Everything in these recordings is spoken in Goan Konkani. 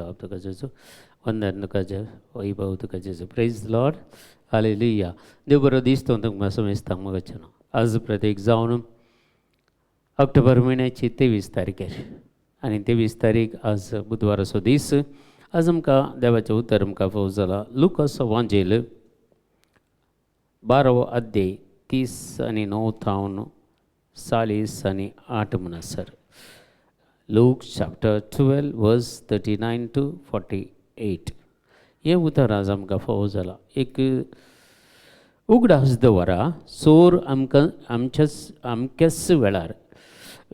प्रभाव तुका जेजू, वंदन तुका जे, वैभव तुका जेजू. Praise lord, hallelujah. देव बरो दीस तो तुमकां समेस्तांक मागचे ना. आज प्रत्येक जावन ऑक्टोबर म्हयन्याची 23 तारखेर आनी 23 तारीख आज बुधवाराचो दीस. आज आमकां देवाचें उतर आमकां फाव जाला लुकास वांजेल 12वो अध्याय 39 थावन 48 म्हणसर. Luke chapter 12 verse 39 to 48. हें उतर आज आमकां फावो जालां. एक उगडास दवरा, चोर आमकां आमच्याच आमक्याच वेळार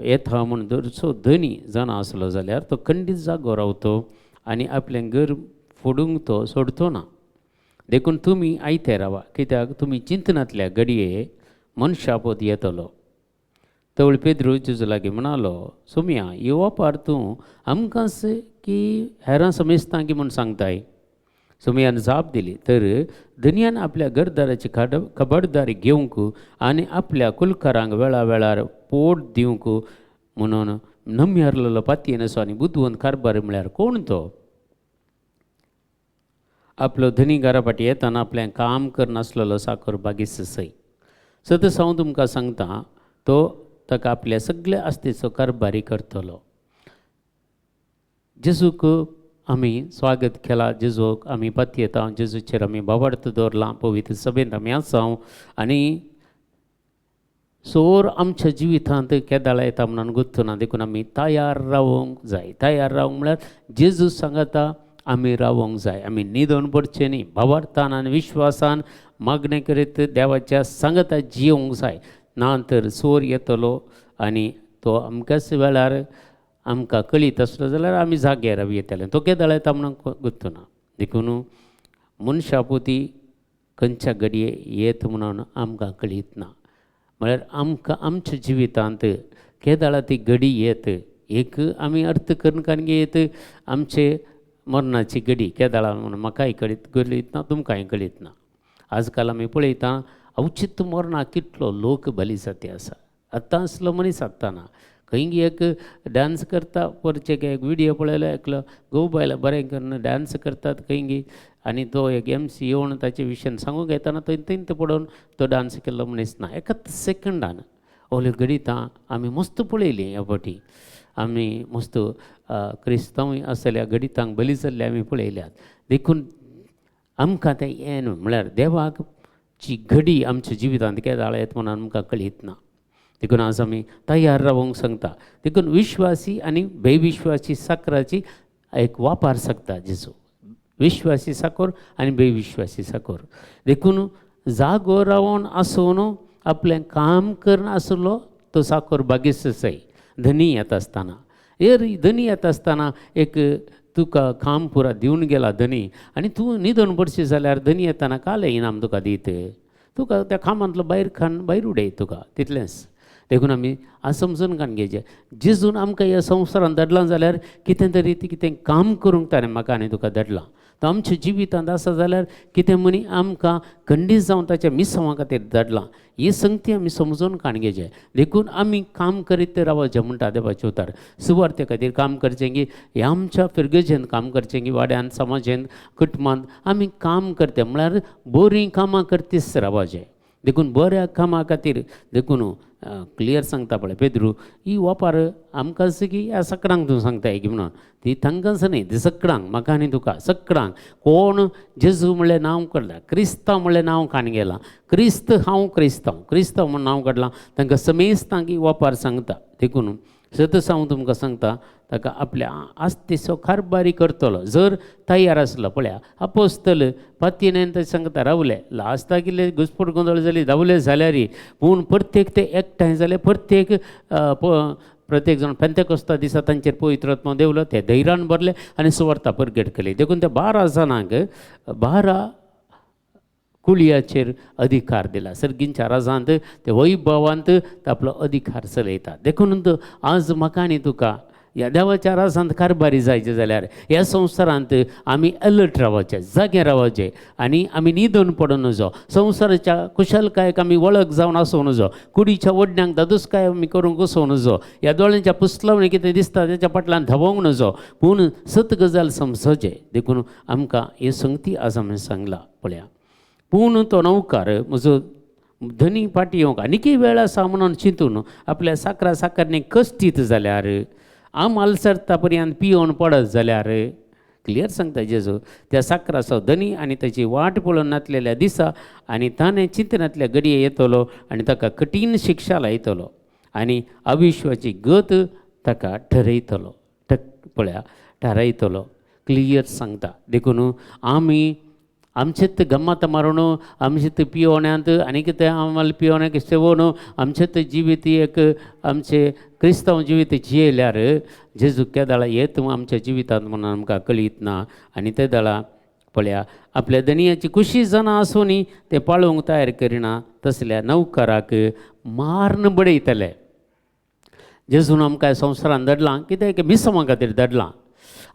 येता म्हूण धरचो धनी जाणा आसलो जाल्यार तो खंडीत जागो रावतो आनी आपलें घर फोडूंक तो सोडतो ना. देखून तुमी आयते रावा, कित्याक तुमी चिंतनांतल्या घडये मनशापत येतलो. तवळ पेद्रू जेजू लागीं म्हणालो, सोमया, ही वापार तूं आमकांच की हेरां समेस्तां की म्हूण सांगताय? सोमयान जाप दिली, तर धनयान आपल्या घरदाराची खबरदारी घेवंक आनी आपल्या कुलकारांक वेळा वेळार पोट दिवंक म्हणून नम्यारलेलो पातयेन आनी बुदवंत कारभार म्हळ्यार कोण तो? आपलो धनी घरा फाटी येताना आपलें काम करनासलेलो साकर बागीस सय. सतस हांव तुमकां सांगता, तो ताका आपल्या सगल्या आस्तेचो कारभारी करतलो. जेजूक आमी स्वागत केला, जेजूक आमी पातयेता, जेजूचेर आमी भावार्थ दवरला, पवित्र सभेंत आमी आसा आनी चोर आमच्या जिवितांत केदाळा येता म्हणून गुत्तना. देखून आमी तयार रावंक जाय. तयार रावंक म्हळ्यार जेजू सांगता आमी रावंक जाय, आमी न्हिदोन पडचें न्ही. भावार्थान आनी विश्वासान मागणें करीत देवाच्या सांगता जियोंक जाय, ना तर चोर येतलो आनी तो अमक्याच वेळार आमकां कळीत आसलो जाल्यार आमी जाग्यार राव येतले. तो केदाळ येता म्हणून गुत्तना. देखून मनशापोती खंयच्या घडये येत म्हणून आमकां कळीत ना. म्हळ्यार आमकां आमच्या जिवितांत केदाळा ती घडी येत, एक आमी अर्थ करून काडून येत आमचे मरणाची घडी केदाळा म्हणून म्हाकाय कळीत कळीत ना, तुमकांय कळीत ना. आजकाल आमी पळयता अवचित मरणाक कितलो लोक बली जाती आसा. आतां आसलो मनीस आत्तां ना. खंय एक डांस करता, परचे एक विडियो पळयलो, एकलो घोव बायला बरें करून डांस करतात खंय आनी तो एक एम सी येवन ताचे विशयान सांगूंक येताना थंय थंय पडोवन तो डांस केल्लो मनीस ना. एकाच सेकंडान ओल्यो घडितां आमी मस्त पळयलीं. ह्या फावटी आमी मस्त क्रिस्तांव आसल्या घडितांक बली जाल्ले आमी पळयल्यात. देखून आमकां तें येन म्हळ्यार देवाक ची घडी आमच्या जिवितांत केदाळ येत म्हणून आमकां कळीत ना. देखून आज आमी तयार रावंक सांगता. देखून विश्वासी आनी बेविश्वासी साकराची एक वापार सांगता जेजू, विश्वासी साकोर आनी बेविश्वासी साकोर. देखून जागो रावन आसून आपलें काम करून आसलो तो साकोर बागेस आसाय धनी येता आसतना. धनी येता आसतना एक तुका काम पुरा दिवन गेला धनी आनी तूं न्हिदोन पडशी जाल्यार धनी येताना कालें इनाम तुका दीत, तुका त्या कामांतलो भायर खाण भायर उडयत तुका तितलेंच. देखून आमी आज समजून काडून घेवचें, जेजून आमकां ह्या संवसारांत धाडलां जाल्यार कितें तरी कितें काम करूंक ताणें म्हाका आनी तुका धाडलां. तो आमच्या जिवितांत आसा जाल्यार कितें म्हणी आमकां खंडीत जावन ताच्या मिसांवा खातीर धाडलां. ही संगती आमी समजून काडून घेवचें. देखून आमी काम करीत रावचें म्हणटा देवाचें उतर. सुवार्थे खातीर काम करचें की ह्या आमच्या फिरगजेन काम करचें की वाड्यान, समाजेन, कुटुंबांत आमी काम करते म्हळ्यार बरीं कामां करतीच रावचें. देखून बऱ्या कामां खातीर देखून क्लियर सांगता पळय पेद्रू, ही वापार आमकां की ह्या सकडांक तूं सांगताय की म्हणून ती तांकांच न्ही, ती सकडांक, म्हाका आनी तुका सकडांक. कोण जेजू म्हणलें नांव काडलां, क्रिस्तांव म्हणलें नांव काडून गेलां, क्रिस्त हांव क्रिस्तांव, क्रिस्तांव म्हण नांव काडलां, तांकां समेस्तांक ही वापार सांगता. देखून सतस हांव तुमकां सांगता, ताका आपल्या आस्तेचो कारभारी करतलो जर तयार आसलो. पळया आपोस्तल पातयेन ते सांगता रावले, लास्टाक कितले घुसपट गोंदळ जाली धांवले जाल्यार पूण प्रत्येक ते एकठांय जाले. प्रत्येक प्रत्येक जाण पेंतेकोस्ता दिसा तांचेर पवित्र आत्मो देंवलो, ते धैर्यान भरले आनी सुवार्ता परगट केली. देखून त्या 12 जाणांक 12 कुळयाचेर अधिकार दिला. सर्गींच्या राजांत ते वैभवांत ते आपलो अधिकार चलयता. देखून आज म्हाका आनी तुका ह्या देवाच्या राजांत कारभारी जायचें जाल्यार ह्या संवसारांत आमी अलर्ट रावचें, जागे रावचें आनी आमी न्हिदून पडूं नजो. संवसाराच्या कुशलकायेक आमी वळख जावन आसूं नजो, कुडीच्या वडण्यांक दादोसकाय आमी करूंक वचूं नजो, ह्या दोळ्यांच्या पुसलावणी कितें दिसता तेच्या फाटल्यान धांवोंक नजो, पूण सत गजाल समजचें. देखून आमकां हे संगती आज आमी सांगला पळया. पूण तो नौकार म्हजो धनी फाटी येवंक आनीकय वेळ आसा म्हणून चिंतून आपल्या साकरा साकरणी कश्टीत जाल्यार, आमाल सरता पर्यंत पियोवन पडत जाल्यार, क्लियर सांगता जेजू, त्या साकराचो धनी आनी ताची वाट पळोवन नातलेल्या दिसा आनी ताणें चिंतनांतल्या घडये येतलो आनी ताका कठीण शिक्षा लायतलो आनी अविश्वाची गत ताका ठरयतलो, पळया ठरयतलो. क्लियर सांगता. देखून आमी आमचेत गम्मत मारून, आमचेत पियोण्यांत आनी कितें आमाल पियोण्याक सेवोन आमचेत जिवीत एक आमचें क्रिस्तांव जिवीत जियेल्यार जेजू केदाळा येत आमच्या जिवितांत म्हणून आमकां कळीत ना. आनी ते दळा पळया आपल्या दनियाची खुशी जाणां आसूनय ते पाळोवंक तयार करिना तसल्या नौकराक मारून बडयतले. जेजून आमकां संवसारान धाडलां कित्याक मिसमा खातीर धाडलां.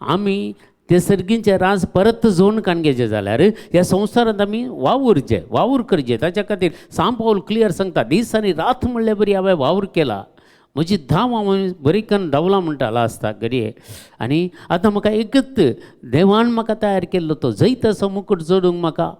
आमी ते सर्गींचे राज परत जोन काणगेचे जाल्यार ह्या संवसारांत आमी वावुरचे, वावूर करचे. ताच्या खातीर सांव पावल क्लियर सांगता, दीस आनी रात म्हणल्यार बरी हांवें वावर केला, म्हजी धांव हांव बरी कन्न धांवला म्हणटा आसता घडये. आनी आतां म्हाका एकच देवान म्हाका तयार केल्लो तो जैताचो मुकूट जोडूंक म्हाका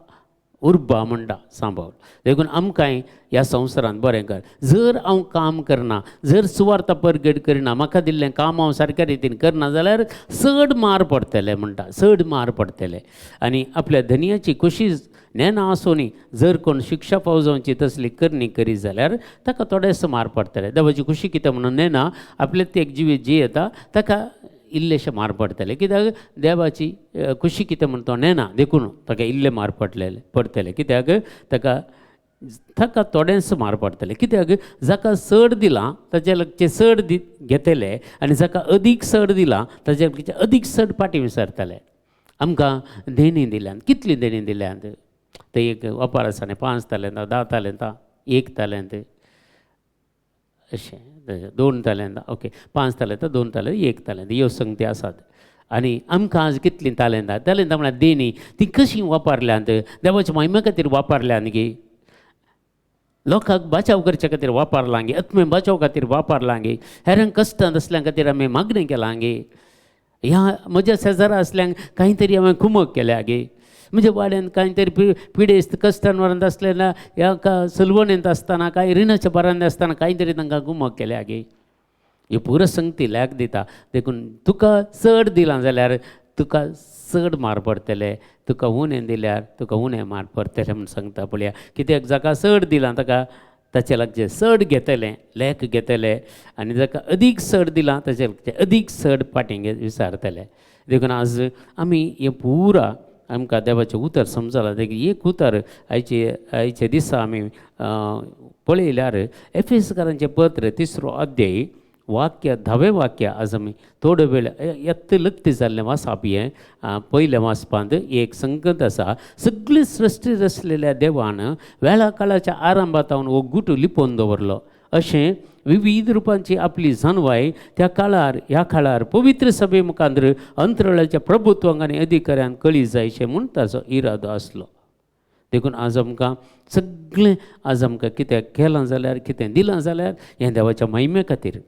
उर्बा म्हणटा सांव पावल. देखून आमकांय ह्या संवसारांत बरें कर. जर हांव काम करना, जर सुवार्थ परगट करिना, म्हाका दिल्लें काम हांव सारक्या रितीन करना जाल्यार चड मार पडटले म्हणटा, चड मार पडटले. आनी आपल्या धनयाची खुशी नेना आसूनय जर कोण शिक्षा फाव जावची तसली करणी करी जाल्यार ताका थोडेसो मार पडटले. देवाची खुशी कितें म्हणून नेना आपलें ते एक जिवीत जियेता ताका इल्लेशे मार पडटले, कित्याक देवाची खुशी कितें म्हण तो नेना, देखून ताका इल्ले मार पडटले, कित्याक ताका ताका थोडेंच मार पडटले. कित्याक जाका चड दिलां ताच्या लागचें चड घेतले आनी जाका अदीक चड दिलां ताच्या लागचें अदीक चड फाटीं विसरतले. आमकां देणी दिल्यान, कितली देणी दिल्यान ते एक वपार आसा न्ही, 5 तालेंतां, 10 तालेंतां, 1 तालेंत अशें, 2 तालेंतां, ओके, 5 तालेंतां, 2 तालेंत, 1 तालेंत, ह्यो संगती आसात. आनी आमकां आज कितलीं तालेंतां, तालेंतां म्हळ्यार देणी, ती कशी वापरल्यांत, देवाच्या महिमे खातीर वापरल्यांत गी, लोकांक बाचाव करचे खातीर वापरलां गे, आत्मे बाचाव खातीर वापरलां गे, हेरांक कश्टांत आसल्या खातीर आमी मागणें केलां गे, ह्या म्हज्या शेजारा आसल्यांक कांय तरी हांवें कुमक केल्या गे, म्हज्या वाड्यान कांय तरी पिडेस्त कश्टान वरांत आसलेल्या ह्या सलवणेंत आसतना कांय रिणाच्या बारांत आसतना कांय तरी तांकां कुमक केल्या गे. ह्यो पुरो संगती लेख दिता. देखून तुका चड दिलां जाल्यार तुका चड मार पडटले, तुका उणें दिल्यार तुका उणें मार पडटले म्हूण सांगता पळया. कित्याक जाका चड दिलां ताका ताचे लागचें चड घेतलें, लेख घेतले, आनी जाका अदीक चड दिलां ताचे लागचें अदीक चड फाटीं विसारतले. देखून आज आमी हें पुरा आमकां देवाचें उतर समजलां. देखून एक उतर आयचे दिसा आमी पळयल्यार एफेसकारांचें पत्र 3 अध्याय वाक्य 10वें वाक्य आज आमी थोडो वेळ येत्त लक्ती जाल्लें वाचप हें पयलें वाचपांत एक संगत आसा. सगळी सृश्टी रचलेल्या देवान वेळा काळाच्या आरंभात हो गुटू लिपोवन दवरलो. अशें विविध रुपांची आपली जानवाय त्या काळार ह्या काळार पवित्र सभे मुखार अंतराळाच्या प्रभुत्वांक आनी अधिकाऱ्यांक कळी जायचें म्हूण ताचो इरादो आसलो. देखून आज आमकां सगळें आज आमकां कितें केलां जाल्यार कितें दिलां जाल्यार हें देवाच्या महिमे खातीर.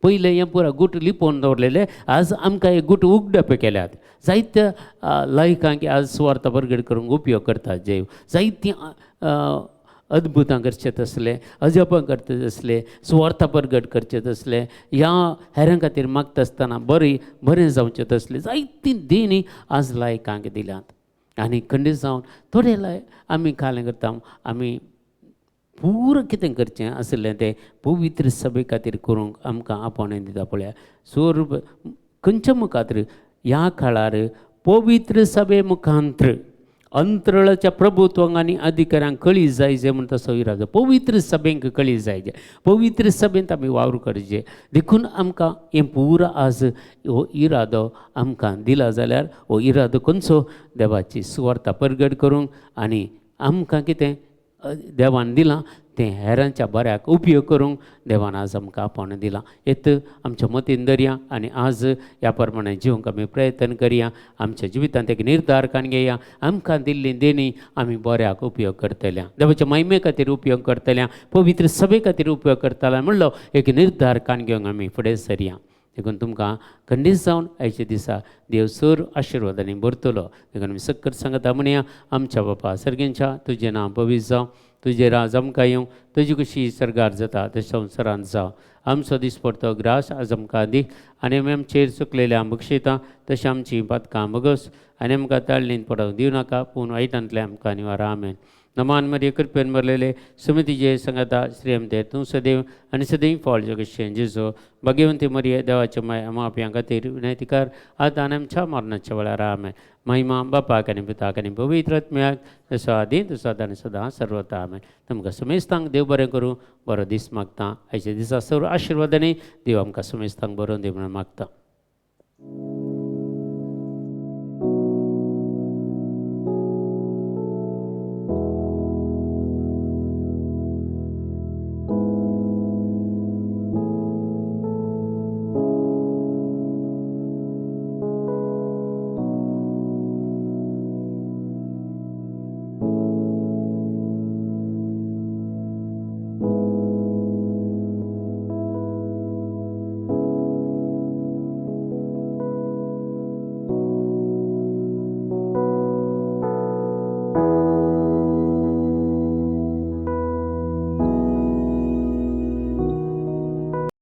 पयलें हें पुरा गुट लिपोवन दवरलेलें, आज आमकां हे गुट उगडपे केल्यात. जायत्या लायकांक आज सुवार्थ परगट करूंक उपयोग करतात, जे जायतीं अद्भुतां करचे तसले, अजापां करचे तसले, सुवार्थ परगट करचे तसले, ह्या हेरां खातीर मागता आसतना बरी बरें जावचें तसलें जायतीं देणी आज लायकांक दिल्यात. आनी खंडीत जावन थोडे लाय आमी कालें करता, आमी पुरो कितें करचें आसलें तें पवित्र सभे खातीर करूंक आमकां आपोवणें दिता पळया. स्वरूप खंयच्या मुखार ह्या काळार पवित्र सभे मुखांत्र अंतरळाच्या प्रभुत्वांक आनी अधिकाऱ्यांक कळी जायचे म्हूण तसो इरादो. पवित्र सभेंक कळी जायचे, पवित्र सभेंत आमी वावर करचे. देखून आमकां हें पुरो आज हो इरादो आमकां दिला जाल्यार हो इरादो खंयचो, देवाची सुवार्ता परगट करूंक आनी आमकां कितें देवान दिलां तें हेरांच्या बऱ्याक उपयोग करूंक देवान आज आमकां आपोवणें दिलां. येत आमच्या मतीन धरया आनी आज ह्या प्रमाणे जिवंक आमी प्रयत्न करया. आमच्या जिवितांत एक निर्धार काडून घेया. आमकां दिल्ली देणी आमी बऱ्याक उपयोग करतल्या, देवाच्या महिमे खातीर उपयोग करतल्या, पवित्र सभे खातीर उपयोग करतल्या म्हणलो एक निर्धार काडून घेवंक आमी फुडें सरया. देखून तुमकां खंडीत जावन आयच्या दिसा देव सर आशिर्वादांनी भरतलो. देखून आमी सक्कट सांगता म्हणया, आमच्या बापा सर्गेंच्या, तुजें नांव पवित्र जावं, तुजें राज आमकां येवं, तुजी खुशी सर्गार जाता तशें संवसारांत जावं. आमचो दिसपडतो ग्रास आज आमकां दी आनी आमी आमचेर चुकलेल्या बक्षिता तशें आमची पातकां भोगस आनी आमकां ताळणीन पडोवंक दिवं नाका, पूण वायटांतलें आमकां निवारा. आमेन. नमान मरिये, कृपेन भरलेले, समितीचे संगता, श्रीयमते तूं सदैव आनी सदैव फळ जगशें जेजो. भाग्यवंती मरिये, देवाचे माय, आमच्या खातीर विनंती कर आतां आनी आमच्या मरणाच्या वेळार. आमेन. महिमा बापाक आनी पुताक आनी पवित्र आत्म्याक, जसो आदी तसो आतां आनी सदां सर्वता. आमेन. तुमकां समेस्तांक देव बरें करूं, बरो दीस मागता. आयच्या दिसा सर्व आशिर्वादांनी देव आमकां समेस्तांक बरोवन दी म्हणून मागता.